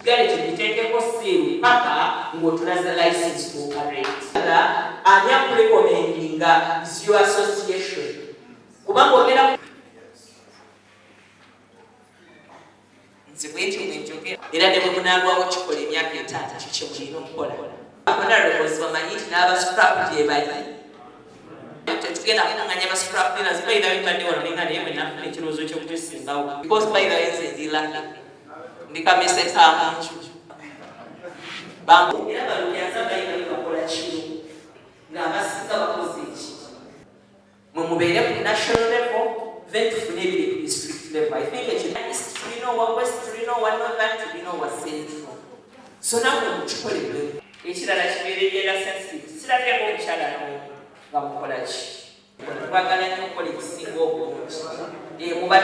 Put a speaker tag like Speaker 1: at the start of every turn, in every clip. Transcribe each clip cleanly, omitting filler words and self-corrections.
Speaker 1: Gale tugiteekeko seal paka ng'otulaze license to operate. Ani akurecommendinga is your association, kubanga ogenda nze bwentyo bwenjogera, era ne bwe munaalwawo kikola emyaka 5, kikye mulina okukola. Honorables bamanyi nti n'aba scrap gye bali. Tetugenda kuŋŋanya ba scrap dealers. By the way, mbadde wano nenga, naye bwe nafuna ekirowoozo ky'okwesimbawo, because by the way nze ndi lucky, ndi kamese ka munju era balunyaza bayina bakola kiro ng'abasinga bakoze eki. Mwe mubeere ku national level, then tufune ebiri ku district level. I think ekyo east tulina, owa west tulina, owa northern tulina, owa central, so nammwe mukikolebwe. Ekirala kibeere gender sensitive. Sirabyeko omukyala n'omu nga mukola ki. Twagala nnyo okukola ekisinga obulungi. Muba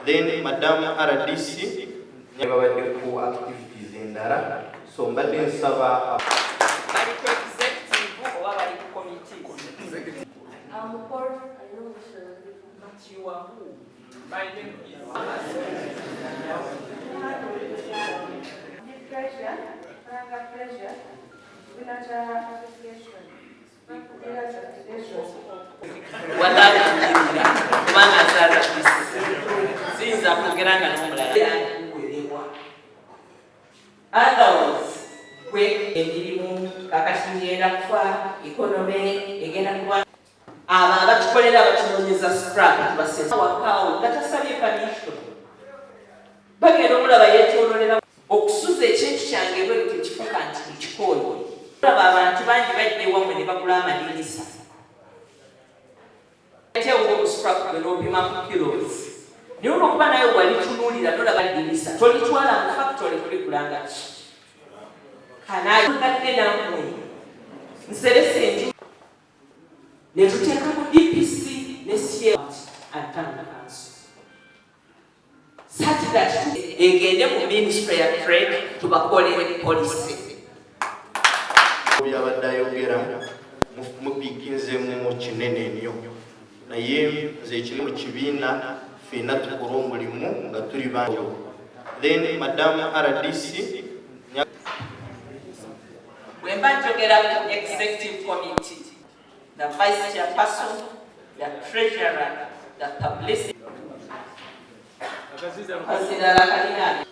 Speaker 2: Then Madam RDC babadde ku activities endala, so mbadde nsaba
Speaker 1: Bali ku executive oba bali ku committee?
Speaker 3: I'm Paul, I know Mr.
Speaker 1: But you are who? My name is
Speaker 3: Ndi Pleasure, Franga Pleasure, Villager Association, Dealers Association.
Speaker 1: Wallahi kubanga nsaza siyinza kwogera nga n'omulala kuwerebwa. Otherwise gwe emirimu kakati ngenda kufa, economy egenda kuba abo abatukolera abatunoonyeza scrap tubasesa wakaawo nga tasabye permission, bagenda omulaba yeetoololera okusuza ekintu kyange bweru tekifuuka nti nkikooye. Olaba abantu bangi bajja ewammwe ne bagula amadirisa, ate omuscrap gwe n'opima ku kilos, naye olwokuba nawe walitunuulira nolaba dirisa, tolitwala mu factory kulikulanga ki kanagadde nammwe nserese enju ne tuteeka mu DPC ne CA and town council such that egende mu ministry ya trade tubakolere policy.
Speaker 2: Byabadde ayogera mupiikinzemu kinene nnyo, naye nze ekiri mu kibiina ffenna tukole omulimu nga tuli banjawulo. Then Madam RDC.
Speaker 1: Bwe mba njogera ku executive committee, the vice chairperson, the treasurer, the publicity, kazirala kalina.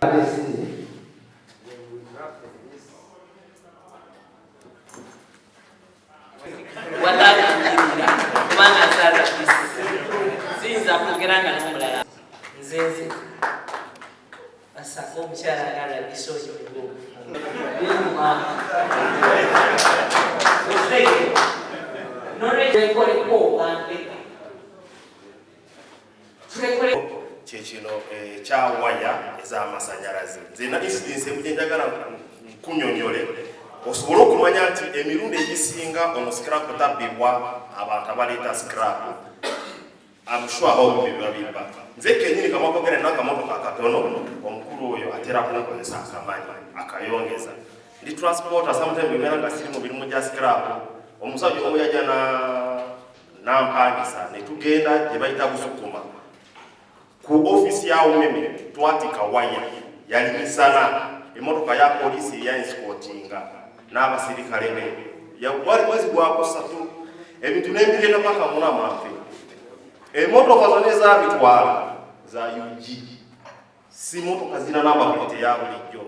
Speaker 4: RDC, when we drafted this,
Speaker 1: Wallahi kubanga nsaza siyinza kwogera nga n'omulala. Nze basaka omukyala nga RDC oyo binyuma. Nolwekoleko obambeka tulekole.
Speaker 5: Kyekino ekya waya ez'amasanyalaze. Nze na incidence emu gyenjagala nkunyonyole osobole okumanya nti emirundi egisinga ono scrap tabbibwa abantu abaleeta scrap. I'm sure abawo biba bibba. Nze kenyini kamwakogera n'akamotoka akatono, omukulu oyo atera kunkozesa akamanyi akayongeza. Ndi transporter, sometimes bwembeera nga siri mu mirimu gya scrap, omusajja omu yajja na nampangisa ne tugenda gye bayita Busukuma ku ofiisi ya Umeme, twatika waya. Yali misana, emotoka ya poliisi eya escortinga n'abasirikale be. Wali mwezi gwakusatu, ebintu nembireeta paka Munamanfe. Emotoka zonna ezabitwala za UG, si motoka zina namba plate ya bulijjo.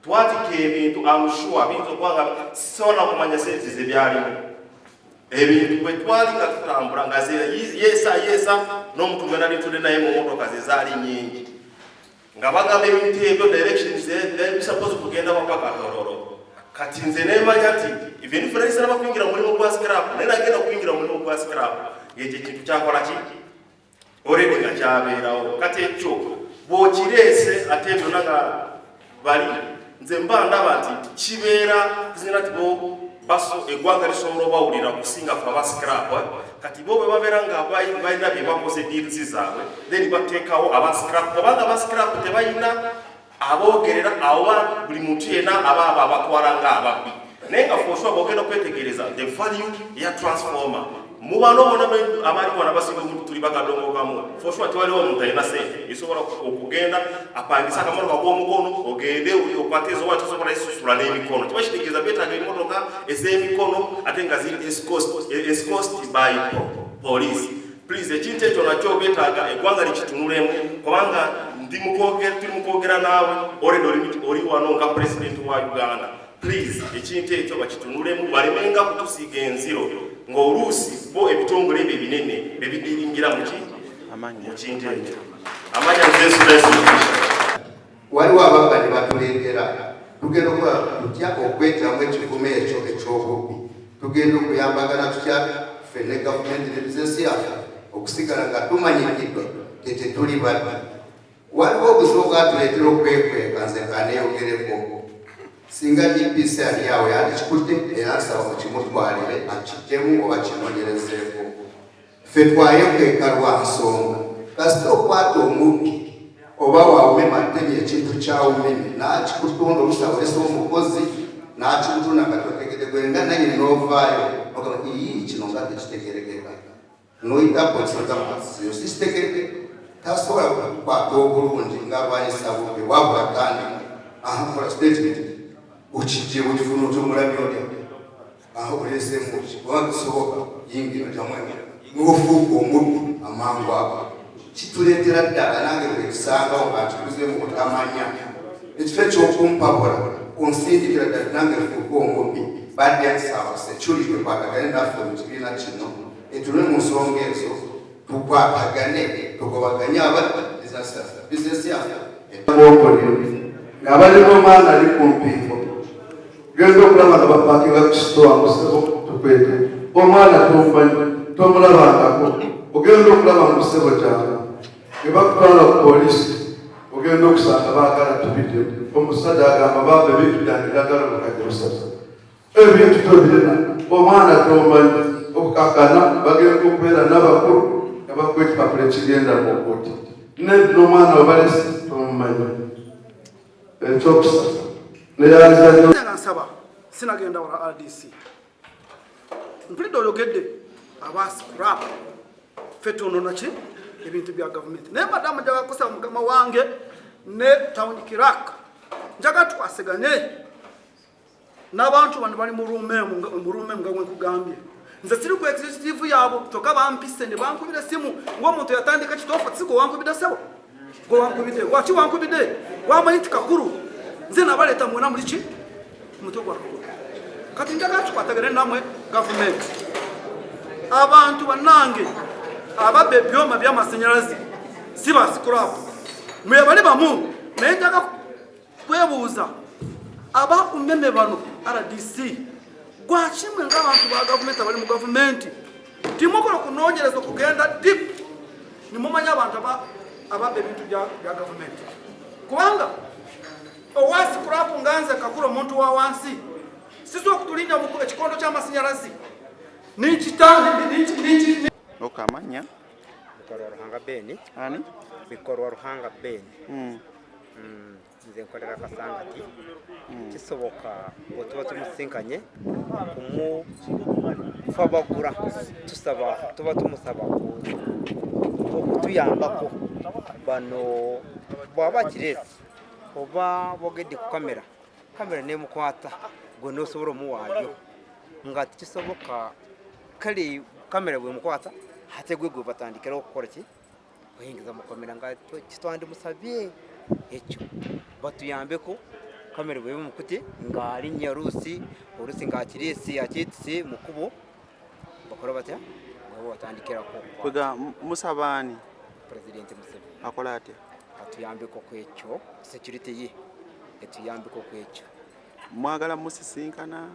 Speaker 5: Twatika ebintu, I'm sure biyinza okuba nga sisobola kumanya sente zebyalimu. Ebintu bwe twali nga tutambula nga yeesa yeesa n'omuntu gwe nali ntudde naye mu motoka ze zaali nyingi, nga bagamba ebintu ebyo directions bisupposed kugenda wapaka Tororo. Kati nze nemanya nti even if nali sinaba kuyingira mu mulimu gwa scrap, naye nagenda okuyingira mu mulimu gwa scrap ng'ekyo ekintu kyakola ki already nga kyabeerawo. Kati ekyo bw'okireese ate byonna nga bali, nze mba ndaba nti kibeera zina nti bo baso eggwanga lisobola obawulira okusinga fe aba scrap, eh. Kati bo bwe babeera nga balina bye bakoze, deals zaabwe, then bateekawo aba scrap, kubanga aba scrap tebalina aboogerera awa buli muntu yenna aba abo abatwala nga ababbi. Naye nga for sure bwogenda okwetegereza the value ya transformer Mubano bona abali wano abasinga omuntu tuli bakadongo kamu. For sure tewaliwo omuntu alina ssente esobola okugenda apangisa akamotoka k'omukono ogende okwate ezo wati osobola esusula n'emikono. Kiba kitegeeza beetaaga emmotoka ez'emikono ate nga ziri escort by police. Please, ekintu ekyo nakyo beetaaga eggwanga likitunulemu, kubanga tuli mukwogera naawe already oli wano nga president wa Uganda. Please, ekintu ekyo bakitunulemu, balemenga kutusiiga enziro ng'oluusi bo ebitongole ebyo ebinene bebidiringira mu kintu ekyo. Amanya nze.
Speaker 6: Waliwo ababba ne batuleetera, tugenda okukola tutya okweteramu ekivumo ekyo eky'obubbi? Tugenda okuyambagana tutya ffe ne gavumenti ne bizinesi yaffe okusigala nga tumanyikiddwa tetetuli babbi? Waliwo obuzibu obwatuleetera okwekweka. Nze kaneeyogereko, singa DPC ali awo yandikikutte, era nsaba mukimutwalire akiddemu oba kinoonyerezeeko. Ffe twayekweka lwa nsonga, kasita okwata omubbi oba wawumema atemye ekintu kyawumeme n'akikutunda, olusa omukozi n'akikutunda nga totegedde, gwe nga nanyini n'ovaayo ogamba, "Ii, kino nga tekitegerekeka," noyita polisi ogamba, "Sikitegerekeka." Tasobola kukwata obulungi ng'alwanyisa bubbi, wabula tandika akola statement, okijje okifuna otya, omulabye otya, aho oleeseemu ki, oba kisoboka yingira jamwemu n'ofuuka omubbi amangu ago. Kituleetera ddala nange bwekisangawo nga nkikuze mu butamanya, ekifo ekyokumpabula onsindikira ddala nange nfuuke omubbi. Badde nsaba security ekwatagane naffe mu kibiina kino, etule mu nsonga ezo, tukwatagane, tugobaganye abadde bizinesi yaffe.
Speaker 7: Nga balina omwana ali ku mpingo, genda okulaba nga bapakinga ku sitowa, musebo tukwete omwana tomumanyi, tomulabangako. Ogenda okulaba mu musebo kyangu ne bakutwala ku polisi, ogenda okusanga baagala tubidde. Omusajja agamba, "Baba, ebintu byange byagala obukadde 3." Ebintu tobirina, omwana tomanyi. Okukakana bagenda okubeera n'abakulu nga bakuwa ekipapula ekigenda mu kooti, n'omwana obalesi tomumanyi. Ekyokusatu, neyanza nnyo.
Speaker 8: Nga nsaba sinagenda wala. RDC, mpulidde oyogedde aba scrap, ffe tonona ki ebintu bya gavumenti, naye madamu njagala kusaba mukama wange ne town clerk, njagala tukwaseganye n'abantu bano bali mu room emu. Nga bwenkugambye, nze siri ku executive yaabo, kyokka bampise ne bankubira essimu ng'omuntu yatandika kitoofu. Si gwe wankubidde, ssebo? Gwe wankubidde waki? Wankubidde wamanyi nti kakulu nze nabaleeta mwena muli ki mutwe gwa kakulu. Kati njagala tukwatagane namwe gavumenti. Abantu bannange ababba ebyoma by'amasanyalaze si ba scrap, mwe bali bamu, naye njaga kwebuuza aba Umeme bano. RDC, gwakimwe ng'abantu ba gavumenti abali mu gavumenti timukola kunoonyereza okugenda deep nimumanya abantu ababba ebintu bya gavumenti? Kubanga owa scrap nga nze kakula, omuntu wa wansi, sisobola okutulinnya ekikondo ky'amasanyalazi ninkita.
Speaker 9: Okamanya?
Speaker 4: Bikorwa Ruhanga Ben.
Speaker 9: Ani?
Speaker 4: Bikorwa Ruhanga Ben. Nze nkolera Kasangati. Kisoboka bwe tuba tumusinkanye kumufabagura, tusaba tuba tumusaba okutuyambako bano bwaba kireesi oba bogedde ku kamera, kamera nemukwata, gwe nosobola omuwaayo nga tikisoboka. Kale kamera bwemukwata, ate gwe gwe batandikirawo okukola ki, oyingiza mukomera. Nga kitwandimusabye ekyo batuyambeko, kamera bweba mukute ng'alinnya oluusi oluusi ng'akiriisi akyetise mu kkubo, bakola batya bweba batandikirako.
Speaker 9: Kwega musabaani?
Speaker 4: Pulezidenti Museveni.
Speaker 9: Akola atya?
Speaker 4: Atuyambeko ku ekyo, security ye etuyambeko ku ekyo.
Speaker 9: Mwagala musisinkana?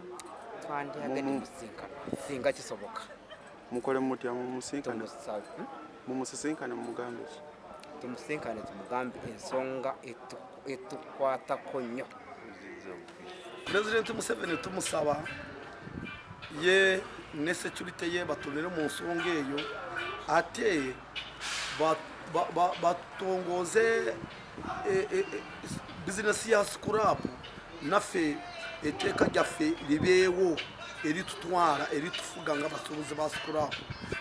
Speaker 4: Twandyagadde musinkana singa kisoboka.
Speaker 9: Mukole mutya? Mumusinkane? Mumusisinkane mumugambe ki?
Speaker 4: Tumusinkane tumugambe ensonga etukwatako nnyo.
Speaker 8: Pulezidenti Museveni tumusaba ye ne security ye batunire mu nsonga eyo, ate batongoze bizinesi ya scrap naffe.
Speaker 10: Etteeka lyaffe libeewo eritutwala, eritufuga nga basuubuzi ba scrap,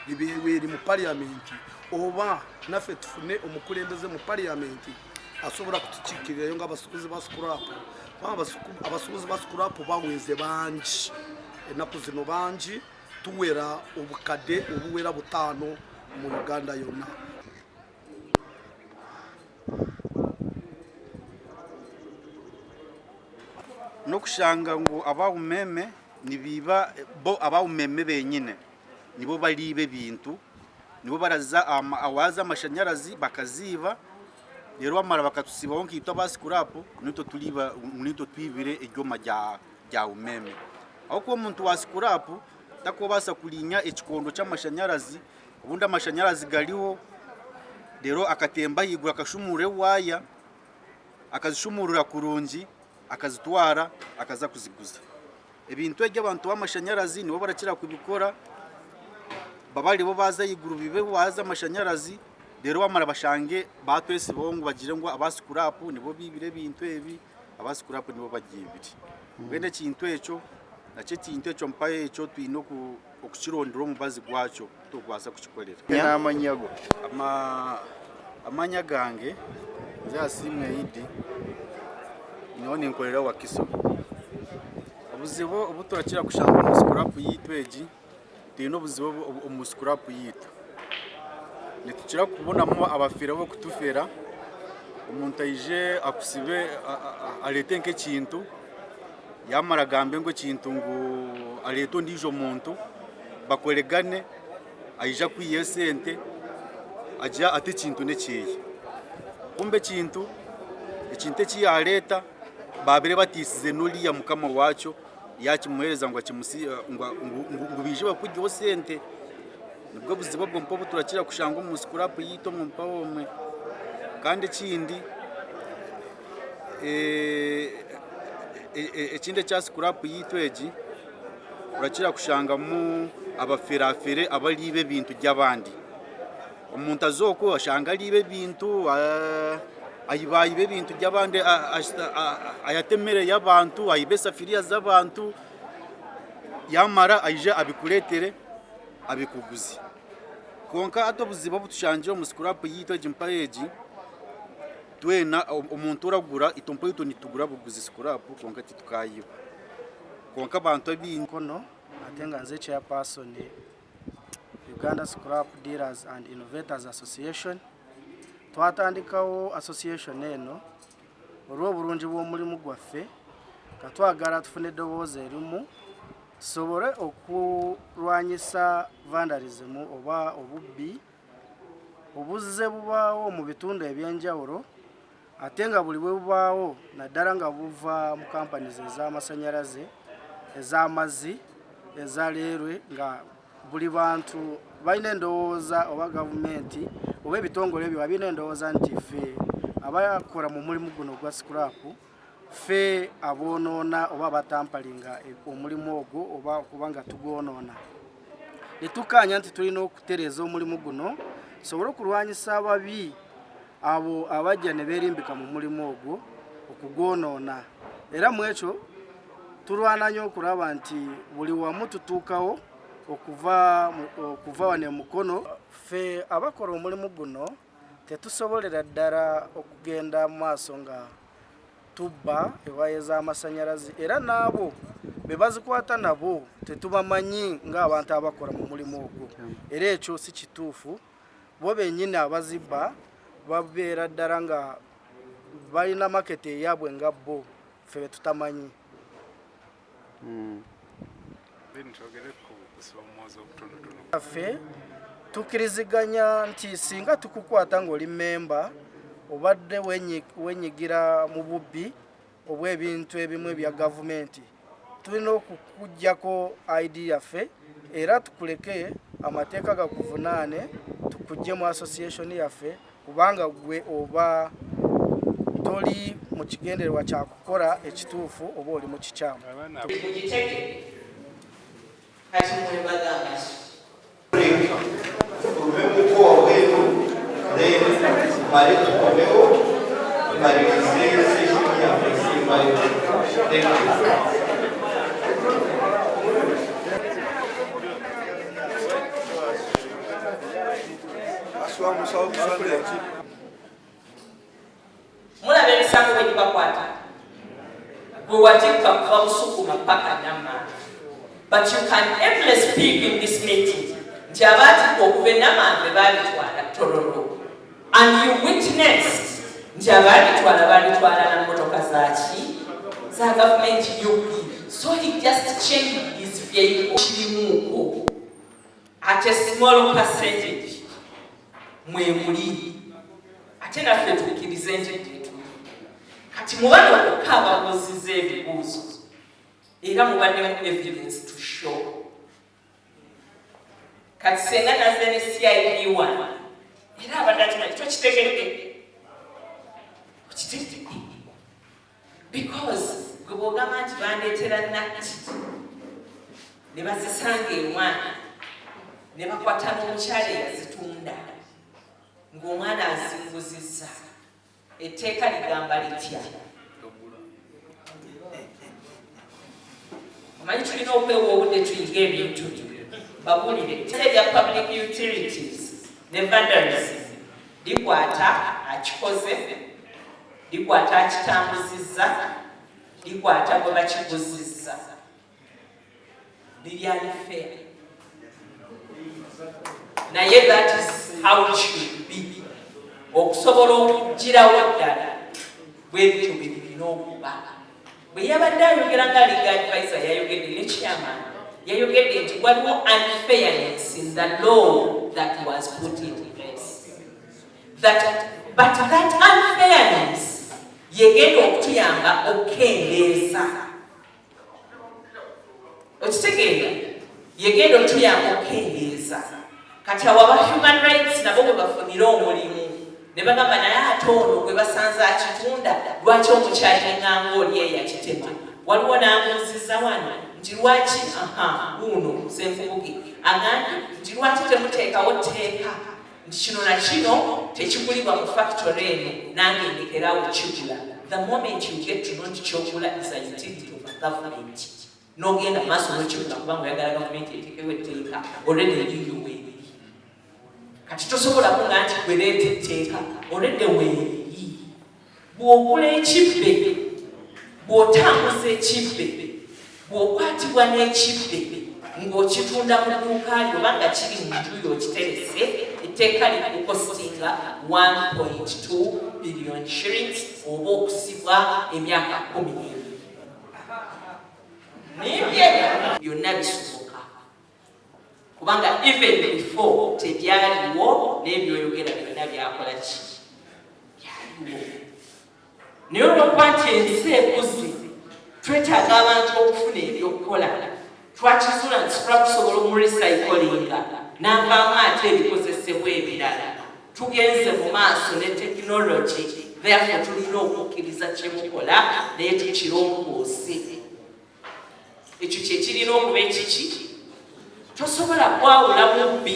Speaker 10: libeewo eri mu parliament, oba naffe tufune omukulembeze mu parliament asobola kutukiikirirayo nga abasuubuzi ba scrap. Abasuubuzi ba scrap baweze bangi ennaku zino, bangi, tuwera obukadde obuwera 5 mu Uganda yonna.
Speaker 9: N'okushanga ngu abawumeme nibiba bo abawumeme benyine nibo baliiba ebintu, nibo baraza awaza amashanyarazi bakaziiba, rero bamara bakatusibaho nkaitwe aba scrap nitwe turiba, nitwe twibire ebyoma bya umeme. Aho kuba omuntu wa scrap takubaasa kurinya ekikondo ky'amashanyarazi, obundi amashanyarazi gariho, rero akatemba ahaiguru akashumurura ewaya, akazishumurura kurungi, akazitwara akaza kuziguza. Ebintu ebyo abantu b'amashanyarazi nibo barakira kubikora, baba aribo baza ahaiguru bibe waza amashanyarazi, rero bamara bashange batwesibaho ngu bagire ngu aba scrap nibo bibire ebintu ebi, aba scrap nibo bagyibire. Mbwenu ekintu ekyo nakyo ekintu ekyo mpaho ekyo twine okukirondera omubazi gwakyo tukubaasa kukikorera.
Speaker 11: N'amanyago.
Speaker 9: Amanya gange nze Asiimwe Idi, nyowe ninkorera Wakiso. Obuzibu obu turakira kushanga omu scrap yiitu egi, twine obuzibu omu scrap yiitu. Nitukira kubonamu abafere b'okutufera, omuntu aije akusibe areete nk'ekintu, yamara agambe ngu ekintu ngu areete ondiijo muntu bakoregane, aije akwihe esente agire ati ekintu n'ekyeye. Kumbe ekintu eki yareeta baabire batiisize n'oriya mukama waakyo yakimuheereza ngu ngu baije bakugyeho sente. Nibwo buzibu obwo mpaho obu turakira kushanga omu scrap yaitu omwo mpaho omwe. Kandi ekindi ekindi ekya scrap yaitu egi, orakira kushangamu abaferafere abariiba ebintu by'abandi. Omuntu aza okwo ashanga ariiba ebintu, ayibayiba ebintu by'abandi, ayata emere y'abantu, ayiba esafiriya z'abantu, yamara aije abikureetere abikuguze. Kwonka hati obuzibu obu tushangire omu scrap yaitu egi mpaho egi, twena omuntu oragura itwe mpaho itwe nitugura buguzi scrap kwonka titukayiba. Kwonka abantu abaingi.
Speaker 12: Mukono ate nga nze chairperson Uganda Scrap Dealers and Innovators Association. Twatandikawo association eno olw'oburungi bw'omulimu gwaffe nga twagala tufune eddoboozi erimu tusobole okulwanyisa vandalism oba obubbi obuzze bubaawo mu bitundu eby'enjawulo ate nga buli bwe bubaawo naddala nga buva mu companies ez'amasannyalaze, ez'amazzi, eza leerwe nga buli bantu balina endowooza oba gavumenti oba ebitongole ebyo balina endowooza nti ffe abakola mu mulimu guno ogwa scrap ffe aboonoona oba abatampalinga omulimu ogwo oba okuba nga tugwonoona. Ne tukkaanya nti tulina okutereeza omulimu guno tusobole okulwanyisa ababi abo abajja ne beerimbika mu mulimu ogwo okugwonoona. Era mu ekyo tulwana nnyo okulaba nti buli wamu tutuukawo okuva wano e Mukono. Ffe abakola omulimu guno tetusobolera ddala okugenda mu maaso nga tubba ewaya ez'amasannyalaze era n'abo be bazikwata nabo tetubamanyi ng'abantu abakola mu mulimu ogwo, era ekyo si kituufu. Bo bennyini abazibba babeera ddala nga balina maketi eyaabwe nga bo ffe be tutamanyi. Ffe tukkiriziganya nti singa tukukwata ng'oli mmemba obadde wenyigira mu bubbi obw'ebintu ebimu ebya gavumenti, tulina okukuggyako ID yaffe era tukuleke amateeka gakuvunaane tukugye mu association yaffe kubanga gwe oba toli mu kigendererwa kya kukola ekituufu oba oli mu kikyamu.
Speaker 1: Mugitege kati mwe bagamba ki?
Speaker 2: Tufulume wabweru then tumale tukomewo tumalirize session yaffe esembayo. Thank you.
Speaker 1: Mulaba emisango bwe gibakwata, gwe watikka kuva Busukuma paka Namanve, but you can easily speak in this meeting nti abaatikka okuva eNamanve baabitwala Tororo, and you witnessed nti abaabitwala baabitwala na mmotoka zaki? Za gavumenti UP. So he just changed his vehicle. Kirimuuko at a small percentage mwe muli, ate naffe tukkirize nti gyetuli. Kati mubano okka ababuuziza ebibuuzo era mubaddemu evidence to show. Kati senga naze ne CID one, era abadde akimanyi, tokitegedde, okitegedde, because gwe bwogamba nti bandeetera natti ne bazisanga emwana ne bakwata n'omukyala eyazitunda ng'omwana azinguzizza, etteeka ligamba litya? Omanyi tulina okwewa obudde tuyiga ebintu byo. Babuulire erya public utilities ne vandalism likwata akikoze, likwata akitambuzizza, likwata gwe bakiguzizza. Liryali fair, naye that is how it should be. Okusobola okugirawo ddala bwe bityo bwe birina okuba. Bwe yabadde ayogera nga legal advisor, yayogedde ne chairman yayogedde nti waliwo unfairness in the law that was put in place, that but that unfairness yegenda okutuyamba okukendeeza. Okitegeera? Yegenda okutuyamba okukendeeza. Kati awo aba human rights nabo bwe bafunire omulimu ne bagamba, naye ate ono gwe basanze akitunda, lwaki omukyayinganga oli eyakitema? Waliwo n'abuuziza wano nti lwaki, aha, guuno Senkubuge agambye nti lwaki temuteekawo tteeka nti kino na kino tekigulibwa mu factory eno, nange ndekerawo kigula? The moment you get to know nti kyogula is a utility of a government, n'ogenda maaso n'okigula kubanga oyagala gavumenti etekewo etteeka, already eriyo weeriri. Kati tosobola kuga nti gwe leeta etteeka, already weeriri. Bw'ogula ekibbe, bw'otambuza ekibbe, bw'okwatibwa n'ekibbe ng'okitunda mu dduuka lyo oba nga kiri mu nju yo okiterese, etteeka likukostinga 1.2 billion shillings oba okusibwa emyaka 12. Nimbye? Byonna bisoboka, kubanga even before tebyaliwo, n'ebyoyogera byonna byakola ki? Byaliwo. Naye olwokuba nti ensi ekuze, twetaaga abantu okufuna ebyokukola. Twakizuula nti scrap tusobola omurecyclinga n'avaamu ate ebikozesebwa ebirala. Tugenze mu maaso ne technology, therefore tulina okukkiriza kyemukola, naye tukirongoose. Ekyo kyekirina okuba ekiki. Tosobola kwawula mubbi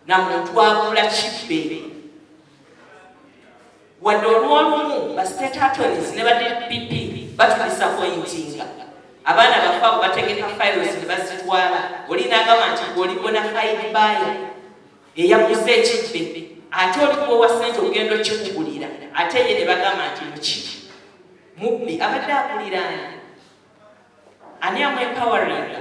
Speaker 1: na muntu agula kibbe, wadde olwolumu ba state attorneys ne ba DPP batudisappointinga. Abaana bafe abo bategeka files ne bazitwala, oli n'agamba nti oli bona fide buyer eyaguze ekibbe, ate oli gwowa sente ogenda okikugulira, ate ye ne bagamba nti muki? Mubbi. Abadde aguliraani? Ani amwempoweringa?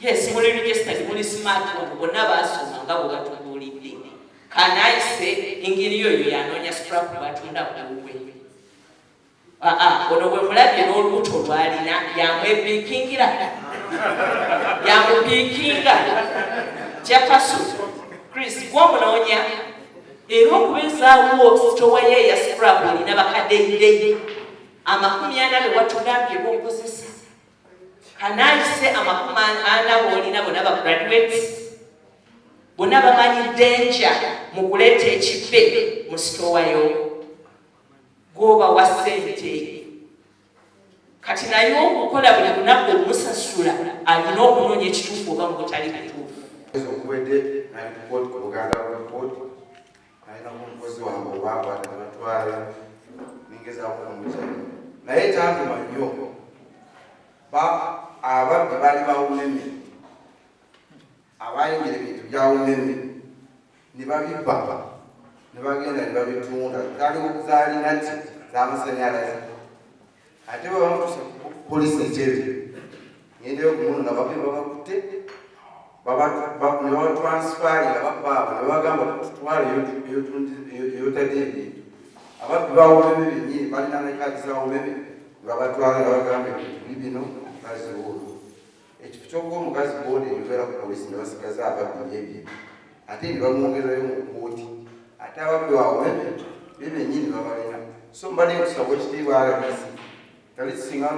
Speaker 1: Yes, muli registered, muli smart wano, bonna baasoma nga bwe batubuulidde. Kanaise engeri oyo yanoonya scrap batunda buwe. Aa, ono bwe mulabye n'olubuto lwalina, yamwepiikingira, yamupiikinga kyakasu. Chris gwomunoonya era okubeezaawo sitowa ye eya scrap, olina bakadeyidei 40 be watugambye bokozesa. Kanaise 40 boolina bonna ba graduates, bonna bamanyi danger mu kuleeta ekibbe mu sitowa yo gwoba wa ssente. Kati naye okukola buli lunaku omusasula, alina okunoonya ekituufu oba mu butali butuufu.
Speaker 11: Okuwedde nali ku kooti, ku Buganda Road Court, nalinaku omukozi wange obwakwata ne batwala, ningezaako okumukyayo, naye kyantuma nnyo. Ababbi baali bawumeme, abayingira ebintu byawumeme. Ne bagenda ne babitunda. Zaali nati z'amasanyalaze. Ate bwe bamutuusa ku polisi Entebbe, ngendeyo okumunona, babbi babakutte, ne babatransferinga babba abo, ne babagamba tutwale eyotadde ebintu. Ababbi bawumeme bennyini balina ne kaadi za Umeme, ne babatwala ne babagamba ebintu bibino, mukazi wuuno. Ekifo ky'okuwa omukazi bond eyobeera ku polisi, ne basigaza ababbi n'ebintu, ate ne bamwongerayo mu kkooti, ate ababbi bawumeme be bennyini babalina. So mbadde nkusaba, ekitiibwa RDC, tali singa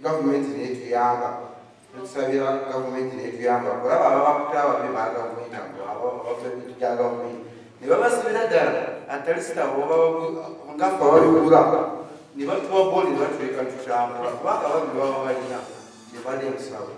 Speaker 11: gavumenti netuyamba, netusabira gavumenti netuyamba kulaba ababakuta ababbi ba gavumenti, abo ababba ebintu bya gavumenti, ne babasibira ddala. Atalisita ngaffe ababigula ne batuwa bond, ne batuleka tutambula, kubanga ababbi baba balina. Kyebadde nkusaba.